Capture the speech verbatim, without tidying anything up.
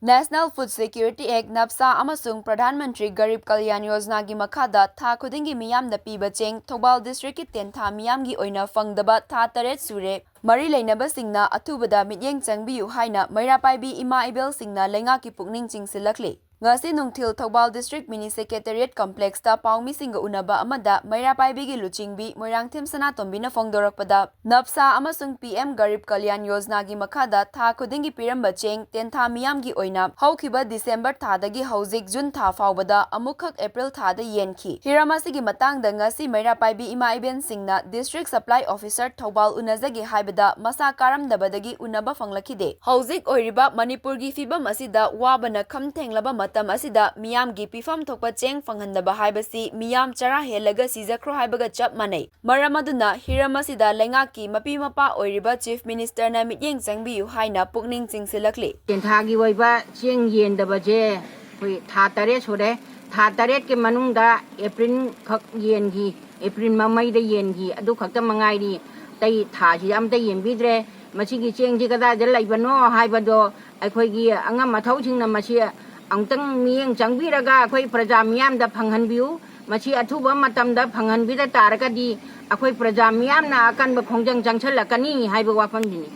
National Food Security Act, ꯅꯞꯁꯥ ꯑꯃꯁꯨꯡ ꯄ꯭ꯔꯙꯥꯟ ꯃꯟꯇ꯭ꯔꯤ ꯒꯔꯤꯕ ꯀꯜꯌꯥꯟ ꯌꯣꯖꯅꯥꯒꯤ ꯃꯈꯥꯗ ꯊꯥ ꯈꯨꯗꯤꯡꯒꯤ ꯃꯤꯌꯥꯝꯗ ꯄꯤꯕ ꯆꯦꯡ ꯊꯧꯕꯥꯜ ꯗꯤꯁꯇ꯭ꯔꯤꯛꯀꯤ ꯇꯦꯟꯊꯥ ꯃꯤꯌꯥꯝꯒꯤ ꯑꯣꯏꯅ ꯐꯪꯗꯕ ꯊꯥ ꯇꯔꯦꯠ ꯁꯨꯔꯦ꯫ ꯃꯔꯤ ꯂꯩꯅꯕꯁꯤꯡꯅ ꯑꯊꯨꯕꯗ ꯃꯤꯠꯌꯦꯡ ꯆꯪꯕꯤꯌꯨ ꯍꯥꯏꯅ ꯃꯩꯔꯥ ꯄꯥꯏꯕꯤ ꯏꯃꯥ ꯏꯕꯦꯜꯁꯤꯡꯅ ꯂꯩꯉꯥꯛꯀꯤ ꯄꯨꯛꯅꯤꯡ ꯆꯤꯡꯁꯤꯜꯂꯛꯂꯤ꯫ ꯉꯁꯤ ꯅꯨꯡꯊꯤꯜ ꯊꯧꯕꯥꯜ ꯗꯤꯁꯇ꯭ꯔꯤꯛ ꯃꯤꯅꯤ ꯁꯦꯀ꯭ꯔꯦꯇꯦꯔꯤꯌꯦꯠ ꯀꯝꯄ꯭ꯂꯦꯛꯁꯇ ꯄꯥꯎꯃꯤꯁꯤꯡꯒ ꯎꯅꯕ ꯑꯃꯗ ꯃꯩꯔꯥ ꯄꯥꯏꯕꯤꯒꯤ ꯂꯨꯆꯤꯡꯕꯤ ꯃꯣꯏꯔꯥꯡꯊꯦꯝ ꯁꯅꯥꯇꯣꯝꯕꯤꯅ ꯐꯣꯡꯗꯣꯔꯛꯄꯗ, ꯅꯞꯁꯥ ꯑꯃꯁꯨꯡ ꯄꯤ ꯑꯦꯝ ꯒꯔꯤꯕ ꯀꯜꯌꯥꯟ ꯌꯣꯖꯅꯥꯒꯤ ꯃꯈꯥꯗ ꯊꯥ ꯈꯨꯗꯤꯡꯒꯤ ꯄꯤꯔꯝꯕ ꯆꯦꯡ ꯇꯦꯟꯊꯥ ꯃꯤꯌꯥꯝꯒꯤ ꯑꯣꯏꯅ ꯍꯧꯈꯤꯕ ꯗꯤꯁꯦꯝꯕꯔ ꯊꯥꯗꯒꯤ ꯍꯧꯖꯤꯛ ꯖꯨꯟ ꯊꯥ ꯐꯥꯎꯕꯗ ꯑꯃꯨꯛꯈꯛ ꯑꯦꯄ꯭ꯔꯤꯜ ꯊꯥꯗ ꯌꯦꯟꯈꯤ꯫ ꯍꯤꯔꯝ ꯑꯁꯤꯒꯤ ꯃꯇꯥꯡꯗ ꯉꯁꯤ ꯃꯩꯔꯥ ꯄꯥꯏꯕꯤ ꯏꯃꯥ ꯏꯕꯦꯟꯁꯤꯡꯅ ꯗꯤꯁꯇ꯭ꯔꯤꯛ ꯁꯄ꯭ꯂꯥꯏ ꯑꯣꯐꯤꯁꯔ ꯊꯧꯕꯥꯜ ꯎꯅꯖꯒꯦ ꯍꯥꯏꯕꯗ ꯃꯁꯥ ꯀꯥꯔꯝꯗꯕꯗꯒꯤ ꯎꯅꯕ ꯐꯪꯂꯛꯈꯤꯗꯦ꯫ ꯍꯧꯖꯤꯛ ꯑꯣꯏꯔꯤꯕ ꯃꯅꯤꯄꯨꯔꯒꯤ ꯐꯤꯕꯝ ꯑꯁꯤꯗ ꯋꯥꯕꯅ ꯈꯝ ꯊꯦꯡꯂꯕ ꯃꯇꯝ ꯑꯁꯤꯗ ꯃꯤꯌꯥꯝꯒꯤ ꯄꯤꯐꯝ ꯊꯣꯛꯄ ꯆꯦꯡ ꯐꯪꯍꯟꯗꯕ ꯍꯥꯏꯕꯁꯤ ꯃꯤꯌꯥꯝ ꯆꯔꯥ ꯍꯦꯜꯂꯒ ꯁꯤꯖꯈ꯭ꯔꯣ ꯍꯥꯏꯕꯒ ꯆꯞ ꯃꯥꯟꯅꯩ꯫ ꯃꯔꯝ ꯑꯗꯨꯅ ꯍꯤꯔꯝ ꯑꯁꯤꯗ ꯂꯩꯉꯥꯛꯀꯤ ꯃꯄꯤ ꯃꯄꯥ ꯑꯣꯏꯔꯤꯕ ꯆꯤꯐ ꯃꯤꯅꯤꯁꯇꯔꯅ ꯃꯤꯠꯌꯦꯡ ꯆꯪꯕꯤꯌꯨ ꯍꯥꯏꯅ ꯄꯨꯛꯅꯤꯡ ꯆꯤꯡꯁꯤꯜꯂꯛꯂꯤ꯫ ꯇꯦꯟꯊꯥꯒꯤ ꯑꯣꯏꯕ ꯆꯦꯡ ꯌꯦꯟꯗꯕꯁꯦ ꯑꯩꯈꯣꯏ ꯊꯥ ꯇꯔꯦꯠ ꯁꯨꯔꯦ꯫ ꯊꯥ ꯇꯔꯦꯠꯀꯤ ꯃꯅꯨꯡꯗ ꯑꯦꯄ꯭ꯔꯤꯜ ꯈꯛ ꯌꯦꯟꯈꯤ, ꯑꯦꯄ꯭ꯔꯤꯜ ꯃꯃꯩꯗ ꯌꯦꯟꯈꯤ, ꯑꯗꯨ ꯈꯛꯇ ꯃꯉꯥꯏꯔꯤ꯫ ꯑꯇꯩ ꯊꯥꯁꯤꯗ ꯑꯝꯇ ꯌꯦꯟꯕꯤꯗ꯭ꯔꯦ꯫ ꯃꯁꯤꯒꯤ ꯆꯦꯡꯁꯤ ꯀꯗꯥꯏꯗ ꯂꯩꯕꯅꯣ ꯍꯥꯏꯕꯗꯣ ꯑꯩꯈꯣꯏꯒꯤ ꯑꯉꯝ ꯑꯊꯧꯁꯤꯡꯅ ꯃꯁꯤ ꯑꯃꯨꯛꯇꯪ ꯃꯤꯠꯌꯦꯡ ꯆꯪꯕꯤꯔꯒ ꯑꯩꯈꯣꯏ ꯄ꯭ꯔꯖꯥ ꯃꯤꯌꯥꯝꯗ ꯐꯪꯍꯟꯕꯤꯌꯨ꯫ ꯃꯁꯤ ꯑꯊꯨꯕ ꯃꯇꯝꯗ ꯐꯪꯍꯟꯕꯤꯗ ꯇꯥꯔꯒꯗꯤ ꯑꯩꯈꯣꯏ ꯄ꯭ꯔꯖꯥ ꯃꯤꯌꯥꯝꯅ ꯑꯀꯟꯕ ꯈꯣꯡꯖꯪ ꯆꯪꯁꯤꯜꯂꯛꯀꯅꯤ ꯍꯥꯏꯕ ꯋꯥꯐꯝꯁꯤꯅꯤ꯫